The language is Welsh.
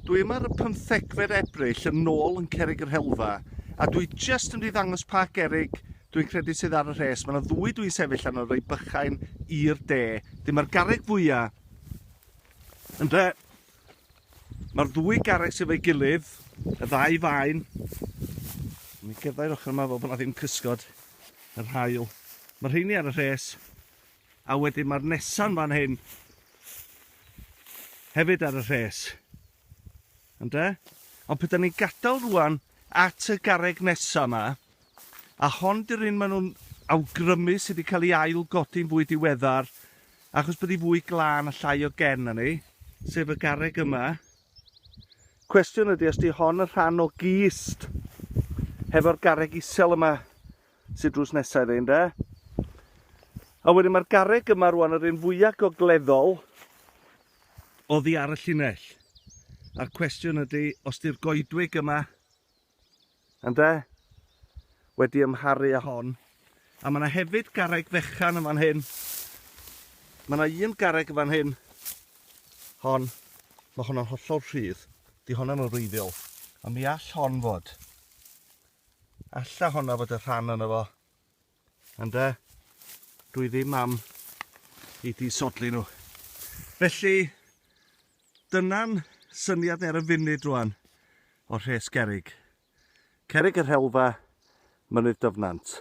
Dwi yma ar y pymthegfed Ebrill yn ôl yn Cerrig yr Helfa a dwi jyst yn mynd i ddangos pa gerrig dwi'n credu sydd ar y rhes. Mae yna ddwy dwi'n sefyll arno rei bychain i'r de. Dyma'r garreg fwya. Ynde? Mae'r ddwy garreg sydd efo'i gilydd, y ddau faen. Mi gerddai'r ochr yma fel bod 'na ddim cysgod yr haul. Mae'r rheini ar y rhes. A wedyn mae'r nesa'n fan hyn hefyd ar y rhes. Ynde? Ond pryd da ni'n gadael rwan at y garreg nesa yma, a hon di'r un maen nhw'n awgrymu sydd wedi cael ei ail godi'n fwy diweddar, achos bod hi fwy glân a llai o gen arni, sef y garreg yma. Cwestiwn ydy os di hon yn rhan o gist hefo'r garreg isel yma sydd drws nesaf iddi, ynde? A wedyn mae'r garreg yma rwan yr un fwyaf gogleddol oddi ar y llinell. A'r cwestiwn ydy, os di'r goedwig yma, ynde, wedi ymharu â hon. A mae yna hefyd garreg fechan yn fan hyn. Mae yna un garreg yn fan hyn. Hon. Mae honno'n hollol rhydd. Di honno'n wreiddiol. A mi all hon fod. Alla honna fod y rhan yno fo. Ynde? Dwi ddim am i disodli nhw. Felly, dyna'n syniad ni ar y funud rwan o'r rhes gerrig. Cerrig yr Helfa, Mynydd Dyfnant.